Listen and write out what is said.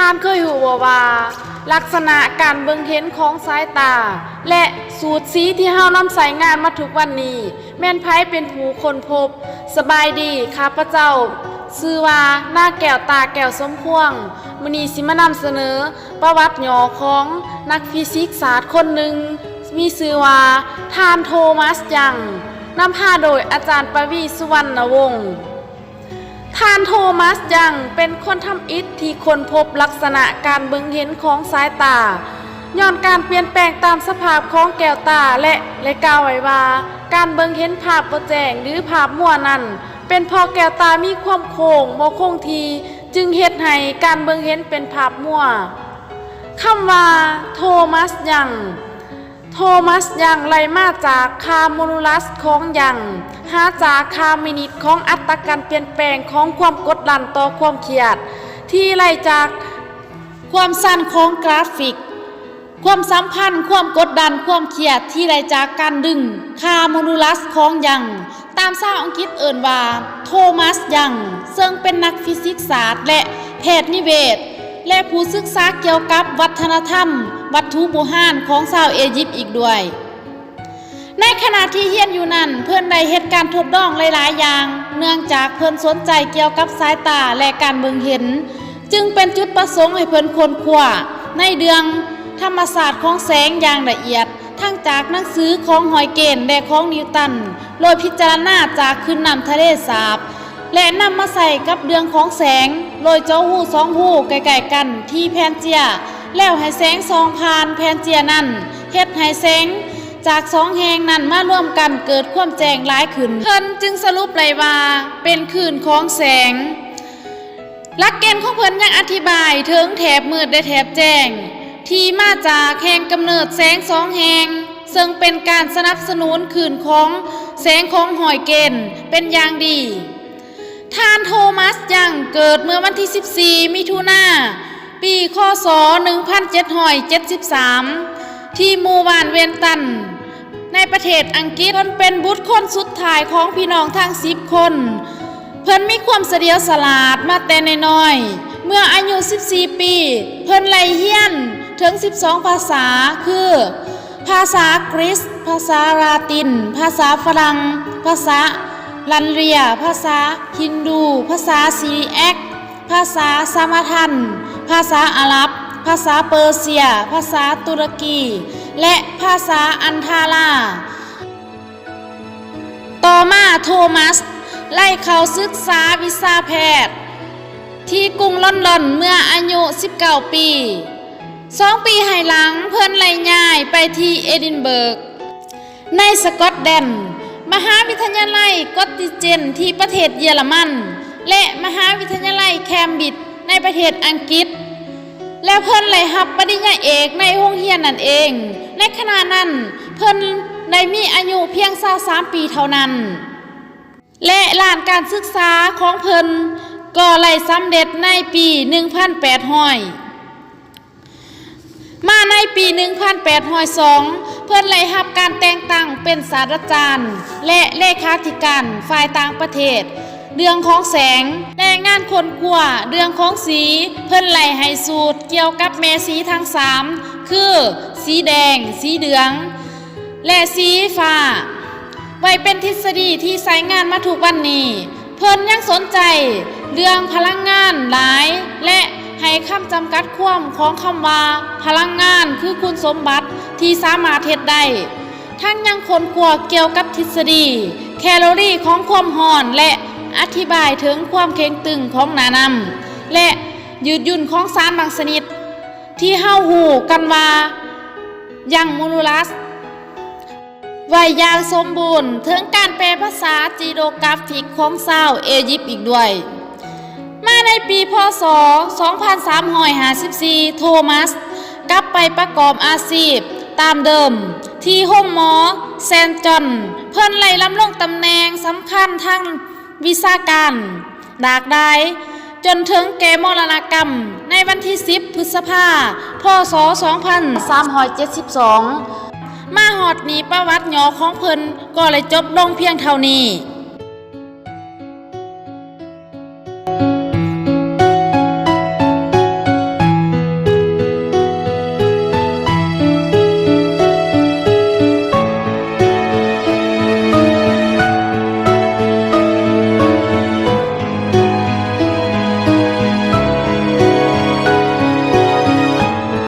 ທ່ານເຄີຍຮູ້ບໍ່ວ່າ ລັກສະນະການເບິ່ງເຫັນຂອງສາຍຕາ ແລະ ສູດສີທີ່ເຮົານຳໃຊ້ງານມາທຸກວັນນີ້ ແມ່ນໃຜເປັນຜູ້ຄົ້ນພົບ? ສະບາຍດີ, ຂ້າພະເຈົ້າຊື່ວ່າ ນາງ ແກ້ວຕາ ແກ້ວສົມພວງ. ມື້ນີ້ຊິມານຳສະເໜີປະຫວັດຫຍໍ້ຂອງນັກຟີຊິກສາດຄົນໜຶ່ງ ມີຊື່ວ່າ ທ່ານ ໂທມັສ ຍັງ, ນຳພາໂດຍອາຈານ ປະວີ ສຸວັນນະວົງ. ທ່ານ ໂທມັສ ຍັງ ເປັນຄົນທຳອິດທີ່ຄົ້ນພົບລັກສະນະການເບິ່ງເຫັນຂອງສາຍຕາ ຍ້ອນການປ່ຽນແປງຕາມສະພາບຂອງແກ້ວຕາ ແລະ ໄດ້ກ່າວໄວ້ວ່າ ການເບິ່ງເຫັນພາບບໍ່ແຈ້ງ ຫຼື ພາບມົວນັ້ນ ເປັນເພາະແກ້ວຕາມີຄວາມໂຄ້ງບໍ່ຄົງທີ່ ຈຶ່ງເຮັດໃຫ້ການເບິ່ງເຫັນເປັນພາບມົວ. ຄຳວ່າ ໂທມັສ ຍັງ ໂທມັສ ຍັງ ໄລ່ມາຈາກຄ່າໂມດູລັສຂອງ ຍັງ ຫາຈາກຄ່າມິນິດຂອງອັດຕາການປ່ຽນແປງຂອງຄວາມກົດດັນຕໍ່ຄວາມຄຽດ ທີ່ໄລ່ຈາກຄວາມສັ້ນຂອງກຣາຟິກ. ຄວາມສຳພັນຄວາມກົດດັນຄວາມຄຽດທີ່ໄດ້ຈາກການດຶງຄ່າໂມດູລັສຂອງ ຍັງ ຕາມຊາວອັງກິດເອີ້ນວ່າ ໂທມັສ ຍັງ ເຊິ່ງເປັນນັກຟີຊິກສາດ ແລະ ແພດນິເວດ ແລະ ຜູ້ສຶກສາກ່ຽວກັບວັດທະນະທຳວັດຖຸບູຮານຂອງຊາວເອຢິບອີກດ້ວຍ. ໃນຂະນະທີ່ຮຽນຢູ່ນັ້ນ ເພິ່ນໄດ້ເຮັດການທົດລອງຫຼາຍໆຢ່າງ ເນື່ອງຈາກເພິ່ນສົນໃຈກ່ຽວກັບສາຍຕາ ແລະ ການເບິ່ງເຫັນ ຈຶ່ງເປັນຈຸດປະສົງໃຫ້ເພິ່ນຄົ້ນຄວ້າໃນເລື່ອງທຳມະຊາດຂອງແສງຢ່າງລະອຽດ ທັງຈາກໜັງສືຂອງຮອຍເກນ ແລະ ຂອງນິວຕັນ ໂດຍພິຈາລະນາຈາກຄື້ນນ້ຳທະເລສາບ ແລະ ນຳມາໃສ່ກັບເລື່ອງຂອງແສງ ໂດຍເຈາະຮູສອງຮູໃກ້ໆກັນທີ່ແຜ່ນເຈຍ ແລ້ວໃຫ້ແສງສ່ອງຜ່ານແຜ່ນເຈຍນັ້ນ ເຮັດໃຫ້ແສງຈາກສອງແຫ່ງນັ້ນມາລວມກັນເກີດຄວາມແຈ້ງຫຼາຍຂຶ້ນ. ເພິ່ນຈຶ່ງສະຫຼຸບໄດ້ວ່າເປັນຄື້ນຂອງແສງ. ຫຼັກເກນຂອງເພິ່ນຍັງອະທິບາຍເຖິງແຖບມືດ ແລະ ແຖບແຈ້ງ ທີ່ມາຈາກແຫ່ງກຳເນີດແສງສອງແຫ່ງ ເຊິ່ງເປັນການສະໜັບສະໜູນຄື້ນຂອງແສງຂອງຮອຍເກນເປັນຢ່າງດີ. ທ່ານ ໂທມັສ ຍັງ ເກີດເມື່ອວັນທີສິບສີ່ ມິຖຸນາ ປີ ຄ.ສ. ໜຶ່ງພັນເຈັດຮ້ອຍເຈັດສິບສາມ ທີ່ໝູ່ບ້ານເວນຕັນ ໃນປະເທດອັງກິດ. ເພິ່ນເປັນບຸດຄົນສຸດທ້າຍຂອງພີ່ນ້ອງທັງສິບຄົນ. ເພິ່ນມີຄວາມສະຫຼຽວສະຫຼາດມາແຕ່ນ້ອຍໆ. ເມື່ອອາຍຸສິບສີ່ປີ ເພິ່ນໄລ່ຮຽນເຖິງສິບສອງພາສາ ຄື ພາສາກຣີສ, ພາສາລາຕິນ, ພາສາຝຣັ່ງ, ພາສາລັນເຣຍ, ພາສາຮິນດູ, ພາສາຊີແອກ, ພາສາສະມາທັນ, ພາສາອາຣັບ, ພາສາເປີເຊຍ, ພາສາຕຸລະກີ ແລະ ພາສາອັນທາລາ. ຕໍ່ມາ ໂທມັສ ໄດ້ເຂົ້າສຶກສາວິຊາແພດທີ່ກຸງລອນດອນເມື່ອອາຍຸສິບເກົ້າປີ. ສອງປີໃຫ້ຫຼັງ ເພິ່ນໄດ້ຍ້າຍໄປທີ່ເອດິນເບີກ ໃນສະກອດແລນ, ມະຫາວິທະຍາໄລກອດຕິເຈນທີ່ປະເທດເຢຍລະມັນ ແລະ ມະຫາວິທະຍາໄລແຄມບຣິດໃນປະເທດອັງກິດ ແລະ ເພິ່ນໄດ້ຮັບປະລິນຍາເອກໃນໂຮງຮຽນນັ້ນເອງ. ໃນຂະນະນັ້ນ ເພິ່ນໄດ້ມີອາຍຸພຽງຊາວສາມປີເທົ່ານັ້ນ ແລະ ດ້ານການສຶກສາຂອງເພິ່ນກໍໄດ້ສຳເລັດໃນປີໜຶ່ງພັນແປດຮ້ອຍ. ມາໃນປີໜຶ່ງພັນແປດຮ້ອຍສອງ ເພິ່ນໄດ້ຮັບການແຕ່ງຕັ້ງເປັນສາດສະດາຈານ ແລະ ເລຂາທິການຝ່າຍຕ່າງປະເທດ. ເລື່ອງຂອງແສງ ແຕ່ງານຄົ້ນຄວ້າເລື່ອງຂອງສີ ເພິ່ນໄດ້ໃຫ້ສູດກ່ຽວກັບແມ່ສີທັງສາມ ຄື ສີແດງ, ສີເຫຼືອງ ແລະ ສີຟ້າ ໄວ້ເປັນທິດສະດີທີ່ໃຊ້ງານມາທຸກວັນນີ້. ເພິ່ນຍັງສົນໃຈເລື່ອງພະລັງງານຫຼາຍ ແລະ ໃຫ້ຄຳຈຳກັດຄວາມຂອງຄຳວ່າພະລັງງານຄືຄຸນສົມບັດທີ່ສາມາດເຮັດໄດ້. ທັງຍັງຄົ້ນຄວ້າກ່ຽວກັບທິດສະດີແຄໂລຣີຂອງຄວາມຮ້ອນ ແລະ ອະທິບາຍເຖິງຄວາມເຄັ່ງຕຶງຂອງໜ້ານ້ຳ ແລະ ຍືດຫຍຸ້ນຂອງສານບາງຊະນິດ ທີ່ເຮົາຮູ້ກັນວ່າ ຍັງໂມດູລັສ ໄວ້ຢ່າງສົມບູນ ເຖິງການແປພາສາຈີໂຣກຣາຟິກຂອງຊາວເອຢິບອີກດ້ວຍ. ມາໃນປີ ພ.ສ. ສອງພັນສາມຮ້ອຍຫ້າສິບສີ່ ໂທມັສ ກັບໄປປະກອບອາຊີບຕາມເດີມທີ່ໂຮງໝໍເຊນຈອນ. ເພິ່ນໄດ້ດຳລົງຕຳແໜ່ງສຳຄັນທາງວິຊາການຫຼາກຫຼາຍ ຈົນເຖິງແກ່ມໍລະນະກຳໃນວັນທີສິບ ພຶດສະພາ ພ.ສ. ສອງພັນສາມຮ້ອຍເຈັດສິບສອງ. ມາຮອດນີ້ ປະຫວັດຫຍໍ້ຂອງເພິ່ນກໍໄດ້ຈົບລົງພຽງເທົ່ານີ້.